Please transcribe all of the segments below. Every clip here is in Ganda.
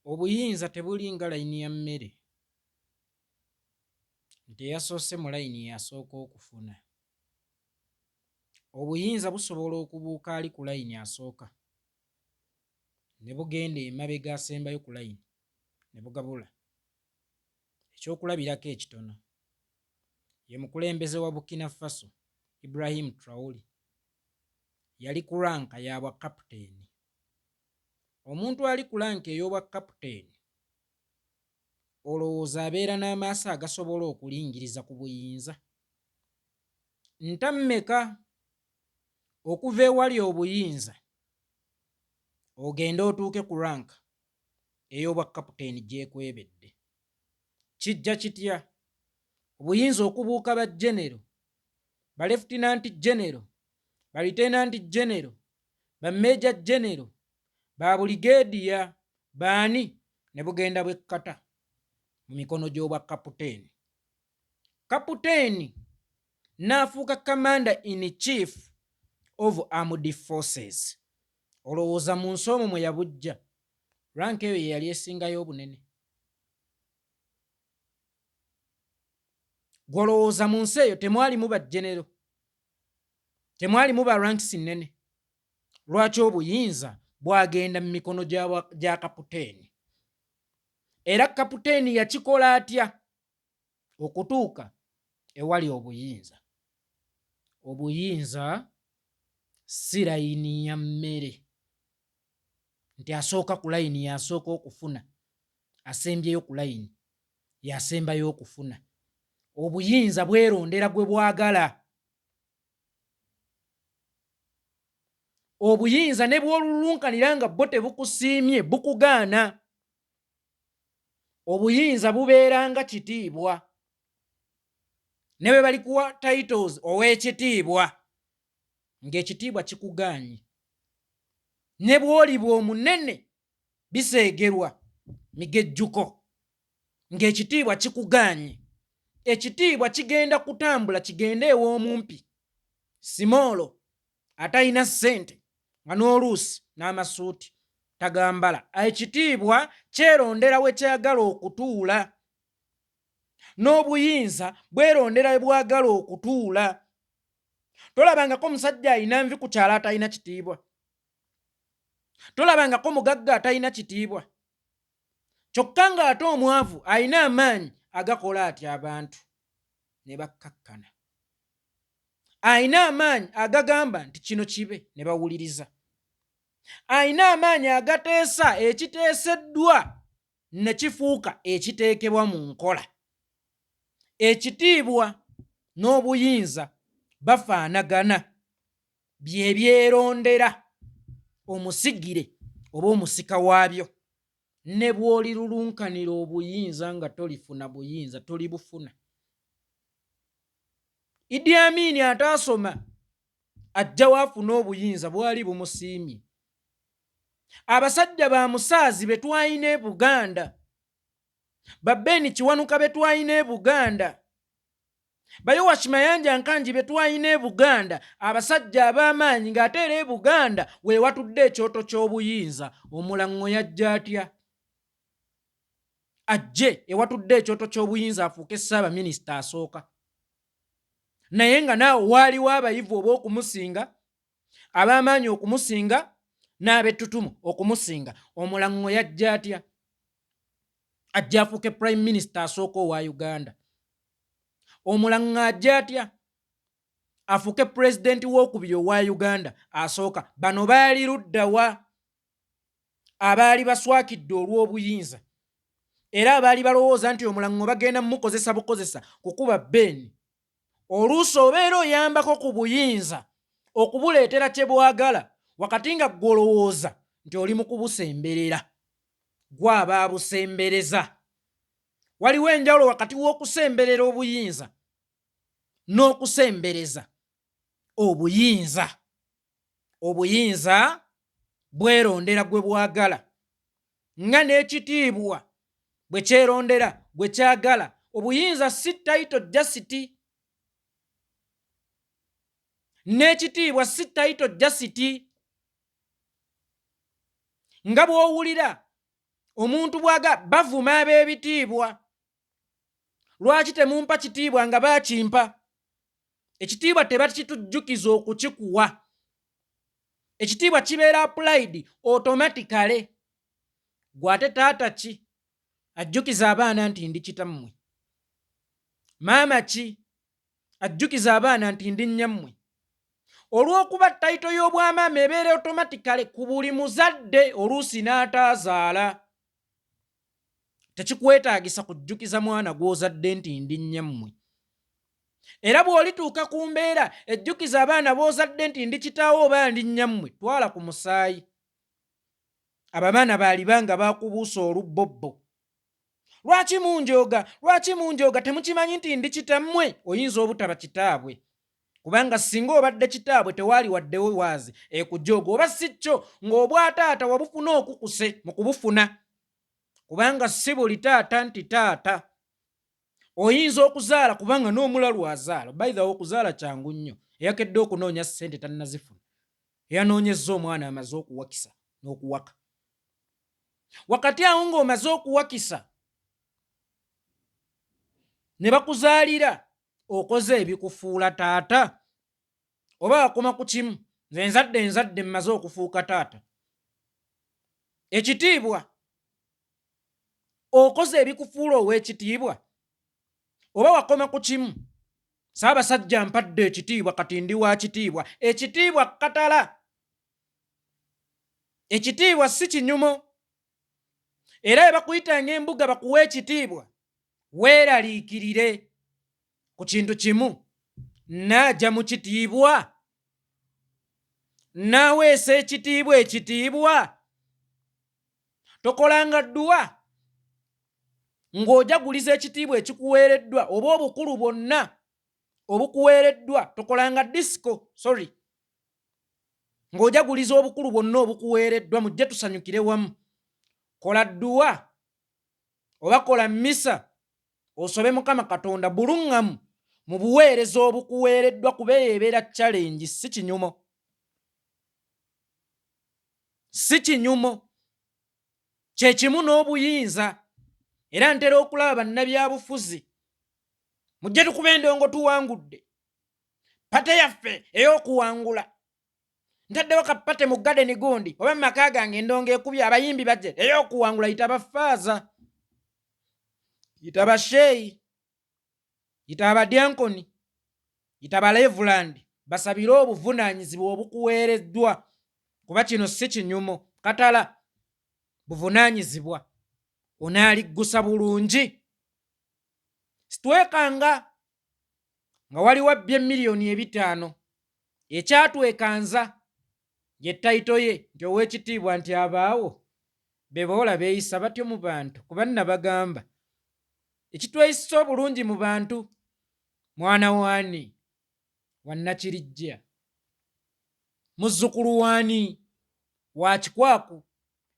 Obuyinza tebuli nga layini ya mmere nti eyasoose mu layini y'asooka okufuna. Obuyinza busobola okubuuka ali ku layini asooka ne bugenda emabega asembayo ku layini ne bugabula. Ekyokulabirako ekitono ye mukulembeze wa Burkina Faso Ibrahim Traore yali ku ranka ya bwa kaputeeni. Omuntu ali ku lanka ey'obwa kaputeeni olowooza abeera n'amaaso agasobola okulingiriza ku buyinza? Nta mmeka okuva ewali obuyinza ogende otuuke ku ranka ey'obwa kaputeeni gy'ekwebedde? Kijja kitya obuyinza okubuuka ba genero, ba lefutinanti genero, ba litenanti genero, ba meeja genero, ba buligeediya, baani ne bugenda bwekkata mu mikono gy'obwa kaputeeni? Kaputeeni n'afuuka commander in chief of armed forces. Olowooza mu nsi omwo mwe yabujja rank eyo ye yali esingayo obunene? Gw'olowooza mu nsi eyo temwalimu ba genero, temwalimu ba ranks nnene? Lwaki obuyinza bwagenda mu mikono gya kaputeeni? Era kaputeeni yakikola atya okutuuka ewali obuyinza? Obuyinza si layini ya mmere nti asooka ku layini y'asooka okufuna, asembyeyo ku layini y'asembayo okufuna. Obuyinza bwerondera gwe bwagala. Obuyinza ne bw'olulunkanira nga bwo tebukusiimye bukugaana. Obuyinza bubeera nga kitiibwa, ne bwe balikuwa titles ow'ekitiibwa ng'ekitiibwa kikugaanye, ne bw'oliba omunene biseegerwa migejjuko ng'ekitiibwa kikugaanye. Ekitiibwa kigenda kutambula kigende ew'omumpi simoolo atalina ssente nga n'oluusi n'amasuuti tagambala. Ekitiibwa kyerondera we kyagala okutuula, n'obuyinza bwerondera we bwagala okutuula. Tolabangako musajja alina nvi ku kyalo atalina kitiibwa, tolabangako mugagga atalina kitiibwa, kyokka ng'ate omwavu alina amaanyi agakola atya abantu ne bakkakkana. Alina amaanyi agagamba nti kino kibe ne bawuliriza. Alina amaanyi agateesa ekiteeseddwa ne kifuuka ekiteekebwa mu nkola. Ekitiibwa n'obuyinza bafaanagana, bye byerondera omusigire oba omusika waabyo. Ne bw'olirulunkanira obuyinza nga tolifuna buyinza, tolibufuna. Idi Amin ataasoma ajjawo afune obuyinza bwali bumusiimye. Abasajja ba Musaazi be twalina e Buganda, ba Ben Kiwanuka be twalina e Buganda, ba Yowashi Mayanja Nkangi be twalina e Buganda, abasajja ab'amaanyi ng'ate era e Buganda we watudde ekyoto ky'obuyinza. Omulaŋŋo yajja atya? Ajje ewatudde ekyoto ky'obuyinza afuuke ssaabaminisita asooka, naye nga naawe waaliwo abayivu oba okumusinga, ab'amaanyi okumusinga, n'ab'ettutumu okumusinga. Omulaŋŋo yajja atya? Ajja afuuke prime minister asooka owa Uganda. Omulaŋŋo ajja atya afuuke pulezidenti w'okubiri owa Uganda asooka? Bano baali ludda wa abaali baswakidde olw'obuyinza era abaali balowooza nti omulaŋŋo bagenda mumukozesa bukozesa kukuba Ben? Oluusi obeera oyambako ku buyinza okubuleetera kye bwagala wakati nga ggwe olowooza nti oli mu kubusemberera. Ggwe aba abusembereza. Waliwo enjawulo wakati w'okusemberera obuyinza n'okusembereza obuyinza. Obuyinza bwerondera gwe bwagala nga n'ekitiibwa bwe kyerondera gwe kyagala. Obuyinza si title jasiti, n'ekitiibwa si title jasiti. Nga bw'owulira Omuntu bwaga bavuma ab'ebitiibwa, lwaki temumpa kitiibwa nga bakimpa? Ekitiibwa tebakitujjukiza okukikuwa. Ekitiibwa kibeera applied automatically. Gwe ate taata ki ajjukiza abaana nti ndi kitammwe? Maama ki ajjukiza abaana nti ndi nnyammwe? Olw'okuba title y'obwamaama ebeera automatically ku buli muzadde, oluusi n'ataazaala, tekikwetaagisa kujjukiza mwana gw'ozadde nti ndi nnyammwe. Era bw'olituuka ku mbeera ejjukiza abaana b'ozadde nti ndi kitaawo oba ndi nnyammwe, twala ku musaayi. Abo abaana baaliba nga bakubuusa olubbobbo. Lwaki munjooga? Lwaki munjooga? Temukimanyi nti ndi kitammwe? Oyinza obutaba kitaabwe, kubanga singa obadde kitaabwe tewaali waddewo waazi ekujooga, oba si kyo ng'obwataata wabufuna okukuse mu kubufuna, kubanga si buli taata nti taata. Oyinza okuzaala kubanga n'omulalu azaala. By the way, okuzaala kyangu nnyo. Eyakedde okunoonya ssente tannazifuna, eyanoonyezza omwana amaze okuwakisa n'okuwaka. Wakati awo ng'omaze okuwakisa ne bakuzaalira, okoze ebikufuula taata oba wakoma ku kimu? Nze nzadde mmaze okufuuka taata. Ekitiibwa, okoze ebikufuula ow'ekitiibwa oba wakoma ku kimu? Ssaabasajja mpadde ekitiibwa, kati ndi wa kitiibwa. Ekitiibwa katala, ekitiibwa si kinyumo. Era bwe bakuyitanga embuga bakuwa ekitiibwa, weeraliikirire ku kintu kimu: naaja mu kitiibwa, naaweesa ekitiibwa. Ekitiibwa tokolanga dduwa ng'ojaguliza ekitiibwa ekikuweereddwa oba obukulu bwonna obukuweereddwa. Tokolanga disco, sorry, ng'ojaguliza obukulu bwonna obukuweereddwa. Mujje tusanyukire wamu. Kola dduwa oba kola mmisa, osobe Mukama Katonda buluŋŋamu mu buweereza obukuweereddwa, kuba eyo ebeera challenge, si kinyumo, si kinyumo. Kyekimu n'obuyinza. Era ntera okulaba bannabyabufuzi, mujje tukuba endongo, tuwangudde, party yaffe ey'okuwangula, ntaddewo ka party mu garden gundi oba mu maka gange, endongo ekubye, abayimbi bajje, ey'okuwangula. Yita bafaaza, yita basheeyi, yita abadyankoni, yita bareverend, basabire obuvunaanyizibwa obukuweereddwa, kuba kino si kinyumo, katala buvunaanyizibwa. Onaaliggusa bulungi. Sitwekanga nga waliwo abbye 5 miliyoni. Ekyatwekanza ye title ye nti ow'ekitiibwa, nti abaawo be boola beeyisa batyo mu bantu, kuba nnabagamba ekitweyisa obulungi mu bantu, mwana waani? Wannakirijja, muzzukulu waani? Wa Kikwaku.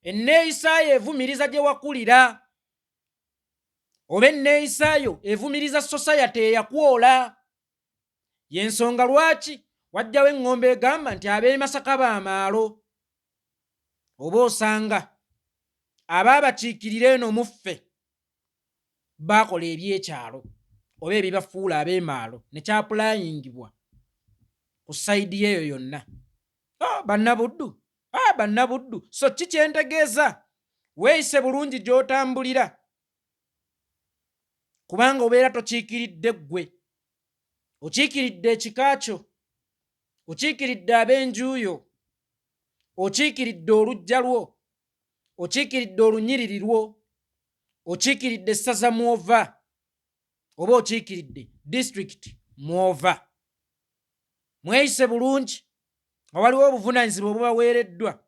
Enneeyisaayo evumiriza gye wakulira, oba enneeyisaayo evumiriza society eyakwola. Y'ensonga lwaki wajjawo eŋŋombe egamba nti ab'e Masaka b'amaalo, oba osanga abaabakiikirira eno mu ffe baakola ebyekyalo oba ebibafuula ab'emaalo, ne kyapplyingibwa ku side eyo yonna. Oh, Bannabuddu, ah, Bannabuddu. So ki kyentegeeza? Weeyise bulungi gy'otambulira, kubanga obeera tokiikiridde ggwe, okiikiridde ekika kyo, okiikiridde ab'enju yo, okiikiridde oluggya lwo, okiikiridde olunyiriri lwo, okiikiridde essaza mw'ova, oba okiikiridde disitulikiti mw'ova. Mweyise bulungi nga waliwo obuvunaanyizibwa obubaweereddwa.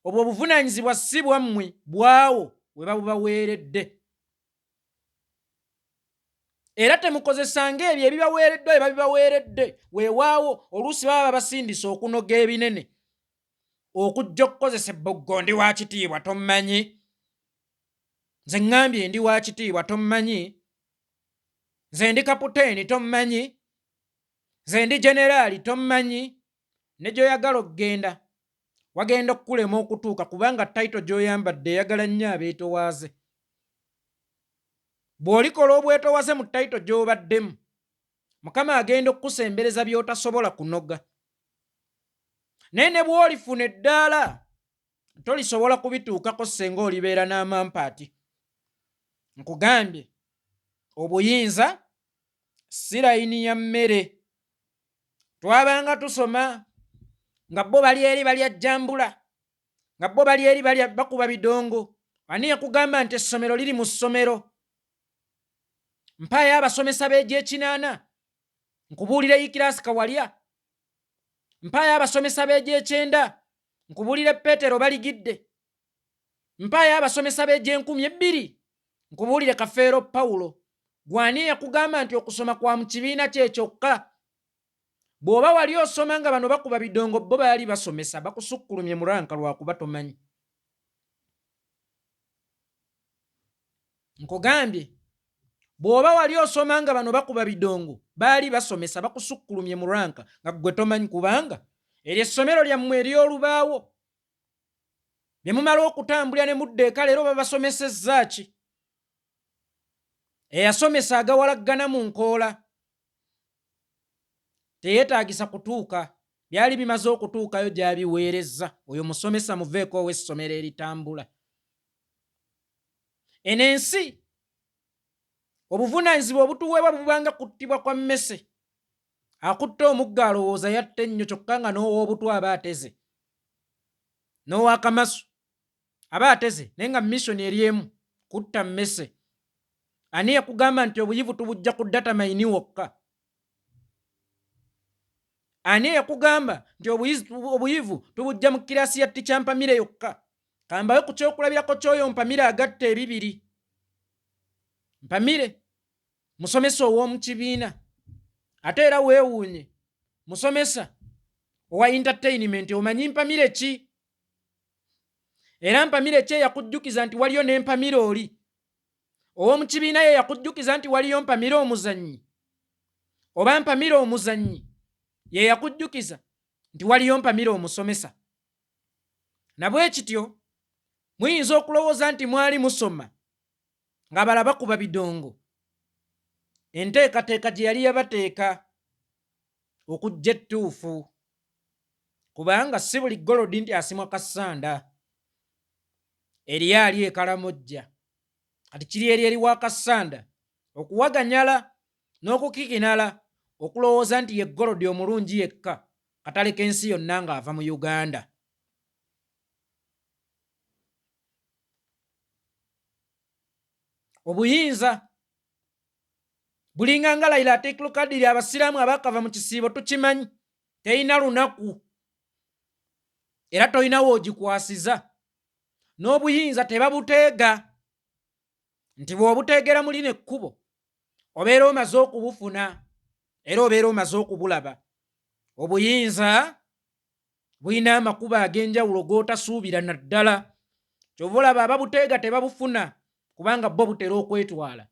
Obwo obuvunaanyizibwa si bwammwe, bwawo we babubaweeredde. Era temukozesanga ebyo ebibaweereddwa bye babibaweeredde. Weewaawo oluusi baba babasindisa okunoga ebinene, okujja okukozesa ebboggo. Ndi wa kitiibwa, tommanyi? Nze ŋŋambye ndi wa kitiibwa, tommanyi? Nze ndi kaputeeni, tommanyi? Nze ndi generaali, tommanyi? Ne gy'oyagala okugenda. Wagenda okukulema okutuuka kubanga title gy'oyambadde eyagala nnyo abeetowaaze. Bw'olikola obwetowaze mu title gy'obaddemu, Mukama agenda okukusembereza by'otasobola kunoga. Naye ne bw'olifuna eddaala tolisobola kubituukako ssenga olibeera n'amampaati. Nkugambye obuyinza si layini ya mmere. Twabanga tusoma nga bo bali eri balya jjambula, nga bo bali eri balya bakuba bidongo. Ani yakugamba nti essomero liri mu ssomero? Mpaayo abasomesa b'egyekinaana nkubuulire Ikiraasi Kawalya. Mpaayo abasomesa b'egyekyenda nkubuulire Peetero Baligidde. Mpaayo abasomesa b'egyenkumi ebbiri nkubuulire Kafeero Pawulo. Gwani eyakugamba nti okusoma kwa mu kibiina kye kyokka? Bw'oba wali osoma nga bano bakuba bidongo bo baali basomesa bakusukkulumye mu ranka lwakuba tomanyi. Nkugambye bw'oba wali osoma nga bano bakuba bidongo baali basomesa bakusukkulumye mu ranka nga ggwe tomanyi kubanga eryo essomero lyammwe ery'olubaawo ne mumala okutambulira ne mudda eka leero babasomesezza ki? Eyasomesa agawalaggana mu nkoola teyeetaagisa kutuuka byali bimaze okutuukayo gy'abiweerezza oyo musomesa muveeko ow'essomero eritambula. Eno ensi obuvunaanyizibwa obutuweebwa bubanga kuttibwa kwa mmese. Akutte omuggo alowooza yatta ennyo kyokka nga n'ow'obutwa aba ateze n'ow'akamasu aba ateze naye nga mission eri emu kutta mmese. Ani yakugamba nti obuyivu tubujja ku data mayini wokka? Ani yakugamba nti obuyivu tubujja mu kiraasi ya ticca Mpamire yokka? Kambawe ku kyokulabirako ky'oyo Mpamire agatta ebibiri. Mpamire musomesa ow'omu kibiina ate era weewuunye musomesa owa entertainment. Omanyi Mpamire ki? Era Mpamire ki eyakujjukiza nti waliyo ne Mpamire oli ow'omu kibiina? Ye yakujjukiza nti waliyo Mpamire omuzannyi, oba Mpamire omuzannyi ye yakujjukiza nti waliyo Mpamire omusomesa? Na bwe kityo muyinza okulowooza nti mwali musoma ng'abalala bakuba bidongo. Enteekateeka gye yali yabateeka okujja ettuufu, kubanga si buli golodi nti asimwa kassanda. Eriyo ali e Kalamojja, kati kiri eri eri wa kassanda okuwaganyala n'okukikinala okulowooza nti ye golodi omulungi yekka katale k'ensi yonna ng'ava mu Uganda. Obuyinza bulinga nga Laila Atiklu Kadiri. Abasiraamu abakava mu kisiibo tukimanyi terina lunaku era tolina woogikwasiza. N'obuyinza tebabuteega nti bw'obuteegera muli nekkubo obeera omaze okubufuna era obeera omaze okubulaba. Obuyinza bulina amakubo ag'enjawulo g'otasuubira naddala kyova olaba ababuteega tebabufuna kubanga bo butera okwetwala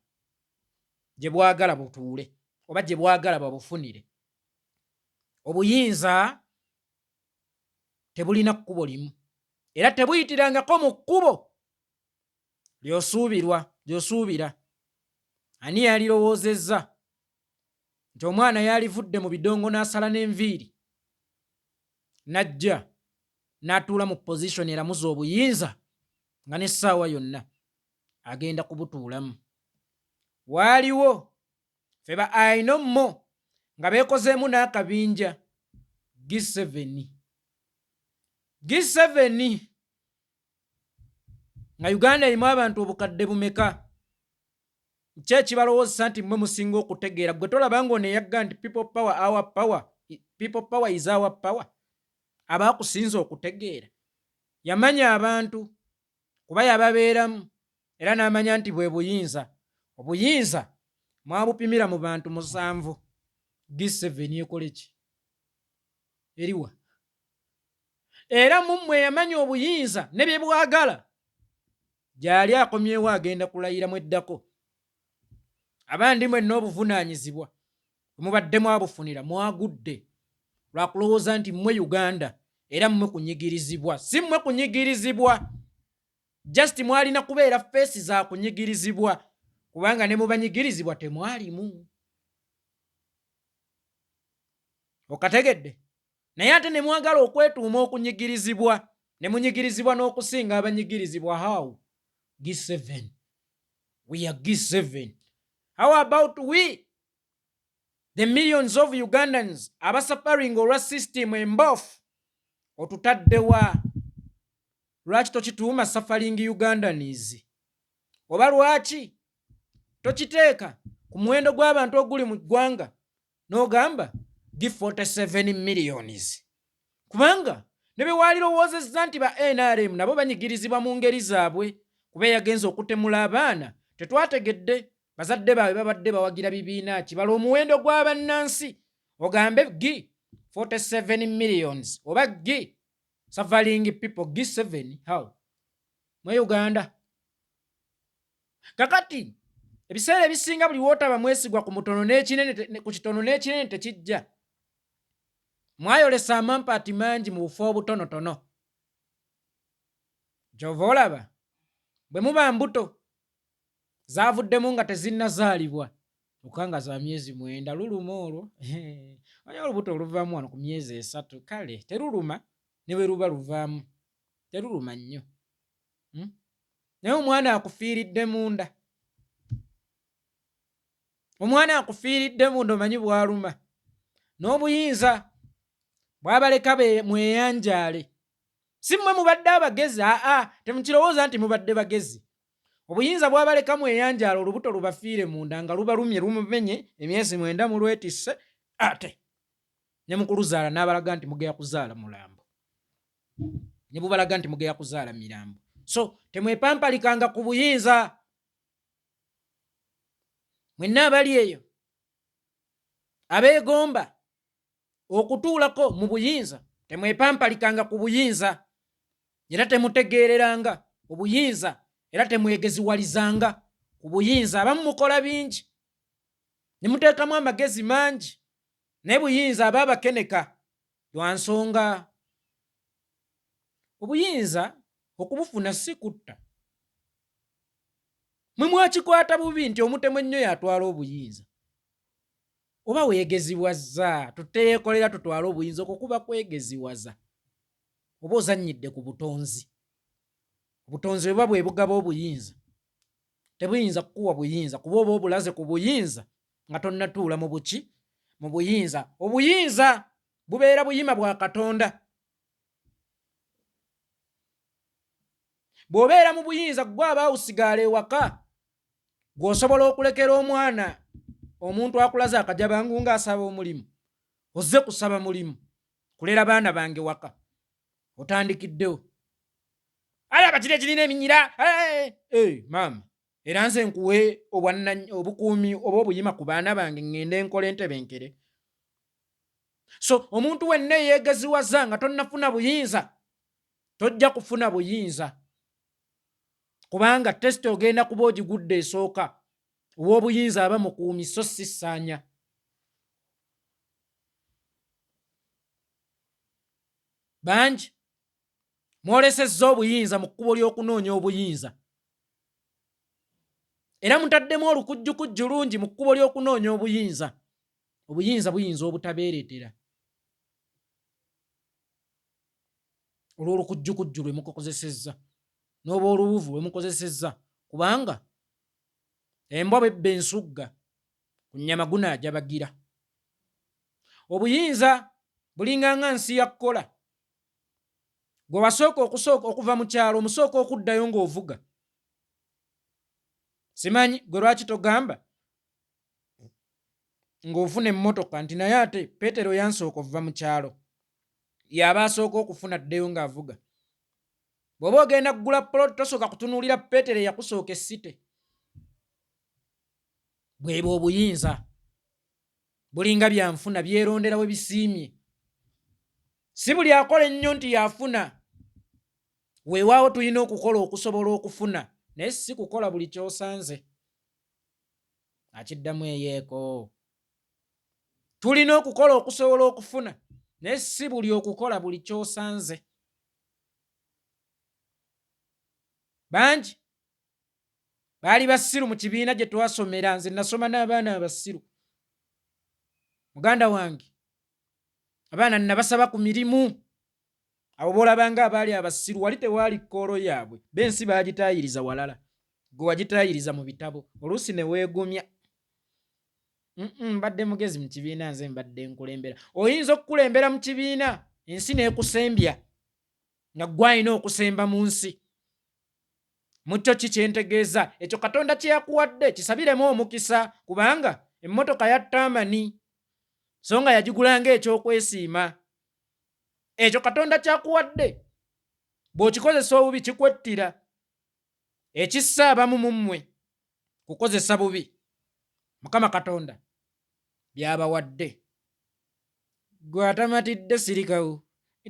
gye bwagala butuule oba gye bwagala babufunire. Obuyinza tebulina kkubo limu era tebuyitirangako mu kkubo ly'osuubirwa ly'osuubira. Ani yalirowoozezza nti omwana yalivudde mu bidongo n'asala n'enviiri n'ajja n'atuula mu position eramuza obuyinza nga n'essaawa yonna agenda kubutuulamu? Waaliwo ffe ba I know more nga beekozeemu n'akabinja G7 G7 nga Uganda erimu abantu obukadde bumeka? Ki ekibalowoozesa nti mmwe musinga okutegeera? Gwe tolaba ng'ono eyagga nti people power our power, people power is our power, aba akusinza okutegeera. Yamanya abantu kuba yababeeramu era n'amanya nti bwe buyinza. Obuyinza mwabupimira mu bantu 7. G7 ekole ki? Eriwa? Era mu mmwe yamanya obuyinza ne bye bwagala. Gy'ali akomyewo agenda kulayira mweddako. Abandi mwenna obuvunaanyizibwa bwe mubadde mwabufunira mwagudde lwa kulowooza nti mmwe Uganda. Era mmwe kunyigirizibwa, si mmwe kunyigirizibwa, just mwalina kubeera face za kunyigirizibwa, kubanga ne mubanyigirizibwa temwalimu. Okategedde? Naye ate ne mwagala okwetuuma okunyigirizibwa, ne munyigirizibwa n'okusinga abanyigirizibwa. How? G7, we are G7. How about we, the millions of Ugandans abasuffering olwa system embofu? Otutaddewa? Lwaki tokituuma suffering Ugandans? Oba lwaki tokiteeka ku muwendo gw'abantu oguli mu ggwanga n'ogamba G47 millions? Kubanga ne bwe waalirowoozezza nti ba NRM nabo banyigirizibwa mu ngeri zaabwe, kuba eyagenza okutemula abaana tetwategedde bazadde baabwe babadde bawagira bibiina ki. Bala omuwendo gw'abannansi ogambe G47 millions oba G suffering people, G7. How? Mwe Uganda kakati ebiseera ebisinga buli wootaba mwesigwa ku mutono n'ekinene, ku kitono n'ekinene tekijja. Mwayolesa amampaati mangi mu bufo obutonotono. Kyova olaba bwe muba mbuto zaavuddemu nga tezinnazaalibwa, okka nga za myezi 9, luluma olwo. Onya olubuto oluvaamu wano ku myezi 3, kale teruluma, ne bwe luba luvaamu teruluma nnyo, Naye omwana akufiiridde munda, omwana akufiiridde munda, omanyi bw'aluma? N'obuyinza bwabaleka mweyanjaale. Si mmwe mubadde abagezi, aa, temukirowooza nti mubadde bagezi. Obuyinza bwabaleka mweyanjaala, olubuto lubafiire munda nga lubalumye, lumumenye, emyezi 9 mulwetisse, ate ne mukuluzaala n'abalaga nti mugenda kuzaala mulambo, ne bubalaga nti mugenda kuzaala mirambo. So temwepampalikanga ku buyinza. Mwenna abali eyo abeegomba okutuulako mu buyinza, temwepampalikanga ku buyinza, era temutegeereranga obuyinza, era temwegeziwalizanga ku buyinza. Abamu mukola bingi ne muteekamu amagezi mangi, naye buyinza aba abakeneka lwa nsonga. Obuyinza okubufuna si kutta. Mwe mwakikwata bubi nti omutemu ennyo yatwala obuyinza. Oba weegeziwaza, tuteekolera tutwale obuyinza, okwo kuba kwegeziwaza, oba ozannyidde ku butonzi. Obutonzi bwe buba bwe bugaba obuyinza, tebuyinza kukuwa buyinza, kuba oba obulaze ku buyinza nga tonnatuula mu buki, mu buyinza. Obuyinza bubeera buyima bwa Katonda. Bw'obeera mu buyinza, ggwe aba awusigaala ewaka, gw'osobola okulekera omwana omuntu akulaze akajabangu ng'asaba omulimu. Ozze kusaba mulimu kulera baana bange waka, otandikiddewo alaba kiri ekirina eminyira. Maama, era nze nkuwe obukuumi oba obuyima ku baana bange, ŋŋende nkola entebenkere. So omuntu wenna eyeegeziwaza nga tonnafuna buyinza, tojja kufuna buyinza, kubanga test ogenda kuba ogigudde esooka. Ow'obuyinza aba mukuumi, so si ssaanya. Bangi mwolesezza obuyinza mu kkubo ly'okunoonya obuyinza, era mutaddemu olukujjukujju lungi mu kkubo ly'okunoonya obuyinza. Obuyinza buyinza obutabeereetera olw'olukujjukujju lwe mukozesezza n'oba oluwuvu lwe mukozesezza, kubanga embwa bwebba ensugga ku nnyama gunaajabagira. Obuyinza bulinga nga nsi ya kkola. Gwe wasooka okusooka okuva mu kyalo, omusooka okuddayo ng'ovuga. Simanyi gwe lwaki togamba ng'ofuna emmotoka nti naye ate Peetero yansooka okuva mu kyalo, y'aba asooka okufuna addeyo ng'avuga. Bw'oba ogenda kugula poloti, tosooka kutunuulira Peetero eyakusooka esite. Bwebwo obuyinza bulinga byanfuna, byerondera we bisiimye. Si buli akola ennyo nti yafuna. Weewaawo tulina okukola okusobola okufuna, naye si kukola buli ky'osanze. Akiddamu eyeeko, tulina okukola okusobola okufuna, Naye si buli okukola buli ky'osanze. Bangi baali basiru mu kibiina gye twasomera. Nze nasoma n'abaana abasiru, muganda wange. Abaana nabasaba ku mirimu. Abo boolabanga abaali abasiru, wali tewaali kkoolo yaabwe, b'ensi baagitaayiriza walala, gwe wagitaayiriza mu bitabo, oluusi ne weegumya, mbadde mugezi mu kibiina, nze mbadde nkulembera. Oyinza okukulembera mu kibiina, ensi n'ekusembya nga ggwe alina okusemba mu nsi. Mu kyo ki kyentegeeza? Ekyo Katonda kye yakuwadde kisabiremu omukisa, kubanga emmotoka ya taamani so nga yagigulanga ekyokwesiima. Ekyo Katonda kyakuwadde bw'okikozesa obubi kikwettira. Ekissa abamu mu mmwe kukozesa bubi Mukama Katonda by'abawadde. Gwe atamatidde sirikawo,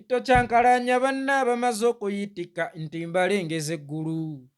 tokyankalanya banna abamaze okuyitika nti mbalengeza eggulu.